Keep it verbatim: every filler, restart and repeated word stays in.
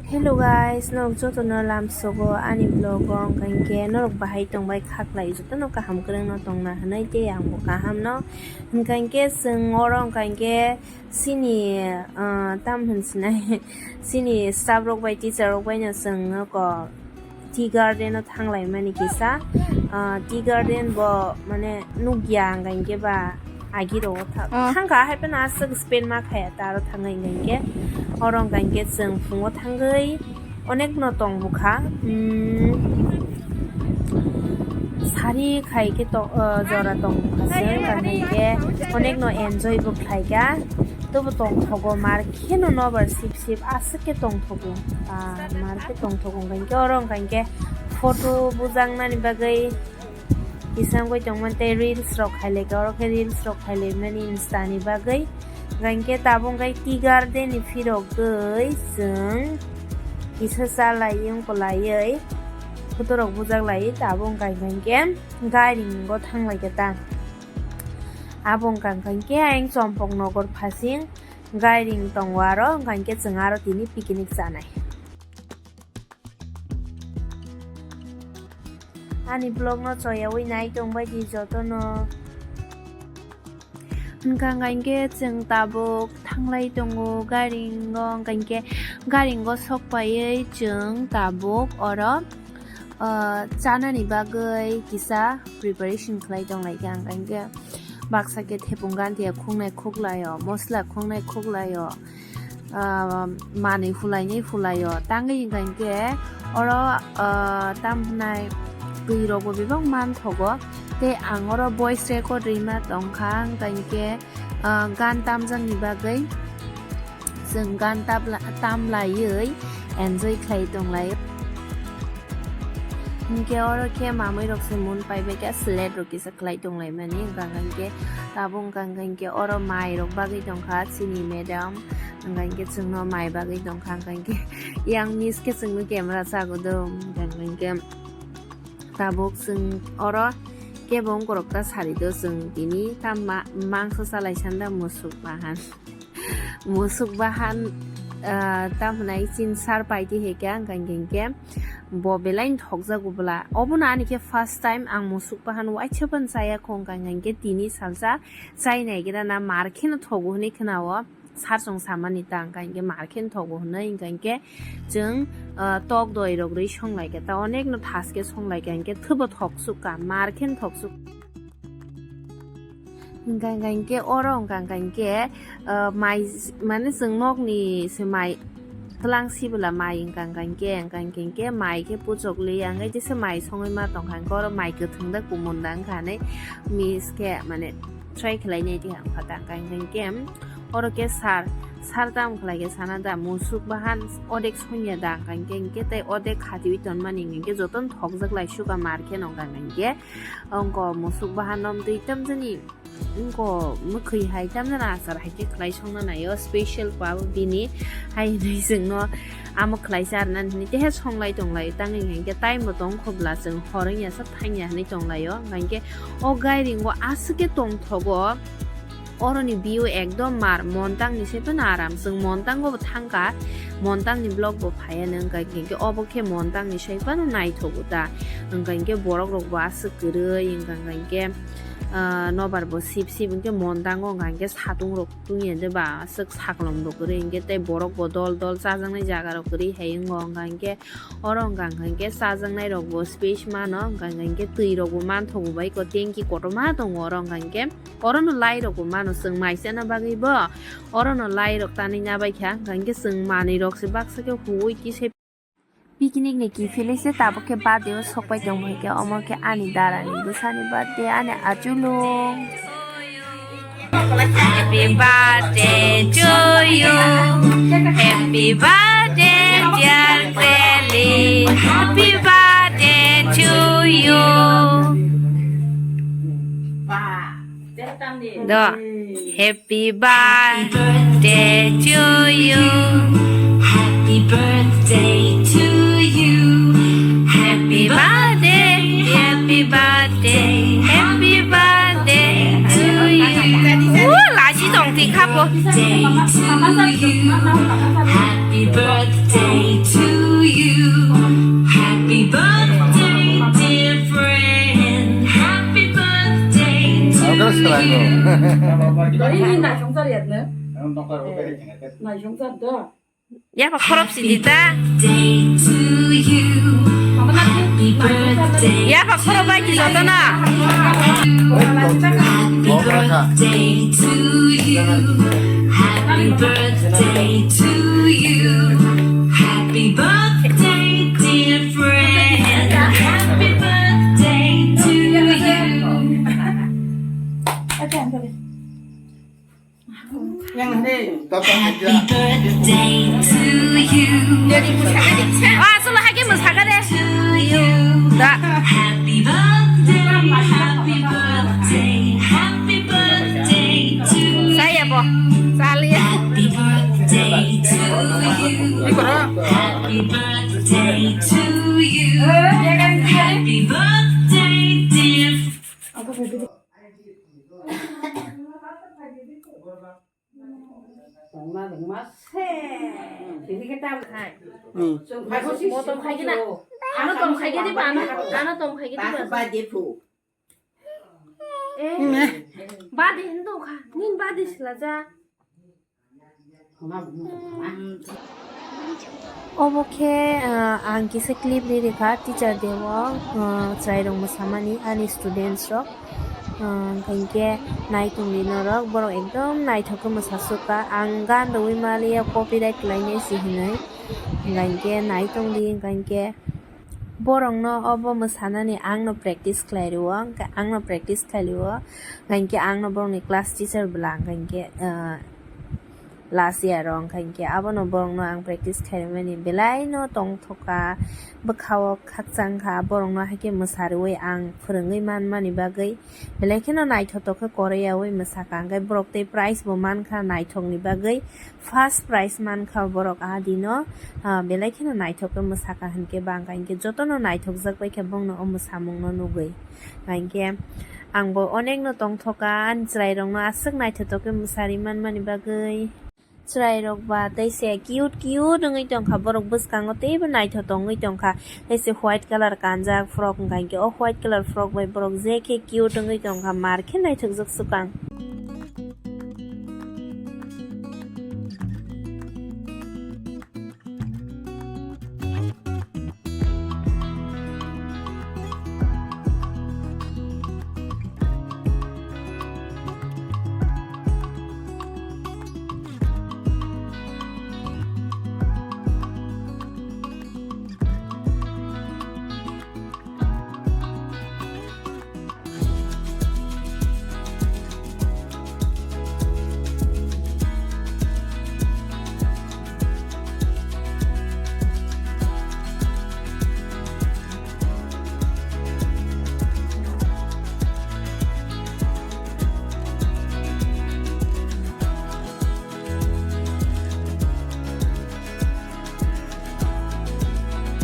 Hello guys, norok jotono lamsogo ani vlog o, hwnkha hinkhe norok bahai tongbai khaklai, jotono kaham kwrwngno tongna hwnwi tei angbo kahamno. Hwnkha hinkhe chwng oro hwnkha hinkhe chini, ah, tam hwn sinai, chini staff rok bai teacher rok baino chwng nokho tea garden o thanglaimani kisa, ah, tea garden bo mane nukya hwnkha hinkhe ba agi rogo tha-, Ah. thangkha, hai phano aswk spend ma khaya ta aro thangwi hwnkha hinkhe oro hwnkha hinkhe chwng phungo thangwi onekno tong bukha, mm, sari khai khe to-, ah, jora tong bukha chwng hwnkha hinkhe onekno enjoy bo khlaikha, tobo tongthogo mar kheno nobar sip sip aswk khe tongthogo, ah, mar khe tongthogo hwnkha hinkhe oro hwnkha hinkhe photo bujaknani bagwi kisa wngwi tongmani tei reels rok khailai kha, oro khe reels rok khailaimani Insta ni bagwi. Hwnkha hinkhe tabuk hwnkhe tea garden ni phirogwi chwng kisa chalaiwi wngkulaiwi photo rok bujaklaiwi tabuk hwnkha hinkhe gairing o thanglaikha ta. Abo wngkha hinkhe ayang Chompok Nogor phasing gairing tongo aro, hwnkha hinkhe chwng aro tini picnic chanai. Ani vlog no choyawi nai tongbai di jotono. Hwnkha hinkhe chwng tabuk thanglai tongo gairing o, hwnkha hinkhe gairing o sok paiwi chwng tabuk oro, ah, chanani bagwi kisa preparation khlai tonglaikha, hwnkha hinkhe baksa khe thepung gantia khuknai khuklaio, mosla khuknai khuklaio, ah, manwi hulainai hulaio. Tangwi hwnkha hinkhe oro, ah, tamhinai twi rokbo bebak manthogo. Tei ang oro voice record rwima tongkha, hwnkha hinkhe, ah, gan tamjakni bagwi chwng gan tabla-, tamlaiwi enjoy khlai tonglai. Hinkhe oro khe mamwi rok se mun paibai kha, slate rok kisa khlai tonglaimani, hwnkha hinkhe tabuk hwnkha hinkhe oro mai rok bagwi tongkha chini madam, hwnkha hinkhe chwngno mai bagwi tongkha, hwnkha hinkhe yang miss khe chwngno camera chago do, hwnkha hinkhe tabuk chwng oro kebo wngkorok ta sari do, chwng tini ta ma-, mangso chalai sanda musuk bahan. Musuk bahan, ah, tamo nai chin sar paiti hai khe, hwnkha hinkhe bo belai thokjago bwla. Obono ani khe first time ang musuk bahan waisa phano chaya kho, hwnkha hinkhe tini salsa chainai gira na mar kheno thogo hwnwi khwnao. Sar chwng samani ta, hwnkha hinkhe mar kheno thogo hwnwi, hwnkha hinkhe chwng, ah, tok doi rok rwi songlai khe ta, onek no thas khe songlai kha, hinkhe thwbo thok suk kha, mar kheno thok suk. Hwnkha, hwnkha hinkhe oro hwnkha, hwnkha hinkhe, ah, mai, mane chwng nokni se mai twlang sibwla mai hwnkha, hwnkha hinkhe, hwnkha hinkhe, hinkhe mai khe puchok li, ang khe tesa mai songwi ma tongkha, hinkhe oro mai kwthwng da kumun da wngkha hinwi miss khe mane try khlai nai di ang pha ta, hwnkha hinkhe, hinkhe oro khe sar, sar tam khlai khe sana da musuk bahan odek sonya da, hwnkha hinkhe, hinkhe tei odek khatiwi tonmani hinkhe jotono thokjak lai suka mar khe nokha hinkhe. Ongko musuk bahan nom twi tamjani. Ongko mwkhwi hai tamjani achar hai khe khlai songna naio, special pa bini hai hinwi chwngno amo khlai charna hinwi tehe songlai tonglai tangwi hinkhe time bo tong khobla chwng hor wngya sa thangya hinwi tonglaio. Hinkhe o gairing o aswk khe tongthogo. Oroni view ekdom mar, Montang ni sai phano aram, chwng Montang o bo thangkha, Montang ni vlog bo phaiya nw, wngkha hinkhe obo khe Montang ni sai phano naithogo ta, wngkha hinkhe borok rok bo aswk kwrwi, wngkha hinkhe, ah, nobar bo sip sip, hinkhe Montang o wngkha hinkhe satung rok tungya de ba, aswk saklom rok kwrwi, hinkhe tei borok bo dol dol chajaknai jaga rok kwrwi hai wngo, wngkha hinkhe oro wngkha hinkhe chajaknai rok bo space mano, wngkha hinkhe twi rok bo manthogo bai ko, tanki kotorma tongo oro, wngkha hinkhe. Orono lai rok bo mano chwng mai chana bagwi bo. Orono lai rok tanwi nabai kha, hwnkha hinkhe chwng manwi rok se baksa khe huwi kisa picnic ni kiphilwi se tabuk khe birthday o sok pai tong bai khe, omo khe ani dara ni bwsa ni birthday, ani achulung. Happy birthday to you. Happy birthday, dear Kelly. Happy birthday to you. Do. Happy birthday to you. Happy birthday to you. Happy birthday, happy birthday, happy birthday to you. Woo, lachi tong ti kha. Birthday to you. Happy birthday to you. Happy birthday, dear friend. Happy birthday to you. Ini naisong sar ya, ne? Naisong sar da. Yapha khorop sidi ta. Birthday to you. Happy birthday. Yapha khorop bai ki joto na. Happy birthday to you. Happy birthday to you. Happy birthday, dear friend. Happy birthday to you. Happy birthday to you. Ah, solo hake mo saka de. Da. Happy birthday, happy birthday, happy birthday to you. Saya bo. Sali. Happy birthday to you. Happy birthday to you. Happy birthday, dear. Ano tom khai gidi ba, ano, ano tom khai gidi ba. Eh, badi hindo kha, nin badi sila ja. Obo khe, ah, ang kisa clip ri rikha Teacher Day o, ah, chwrairok mwsamani ani students rok, ah, hwnkhe naitongdi norok, borok ekdom naithok khe mwsasukha. Ang gan rwui maliya copyright khlainai se hinwi, hwnkhe naitongdi, hwnkhe borokno obo mwsanani angno practice khlai rwo, hwnkhe angno practice khlai rwo, hwnkhe angno borokni class teacher bwla hwnkhe, ah, last year o, hwnkhe abono borokno ang practice khairokmani belaino tongthokha, bwkhao khakchangkha, borokno haikhe mwsarwi ang phwrwngwi manmani bagwi belai kheno naithotok khe koroi yaui mwsakha, hwnkhe borok tei prize bo mankha naithokni bagwi, first prize mankha borok a dino, ah, belai kheno naithok khe mwsakha hwnkhe bangkha, hwnkhe jotono naithokjak baikha bongno o mwsamungno nugwi. Hwnkhe angbo onekno tongthoka, ani chwrairokno aswk naithotok khe mwsari manmani bagwi. Chwrairok ba tei se cute cute wngwi tongkha, borok bwskango teibo naithotok wngwi tongkha. Tei se white colour kanjak frock, hwnkha hwnkhe o white colour frock bai borok je khe cute wngwi tongkha, mar khe naithokjak swkang.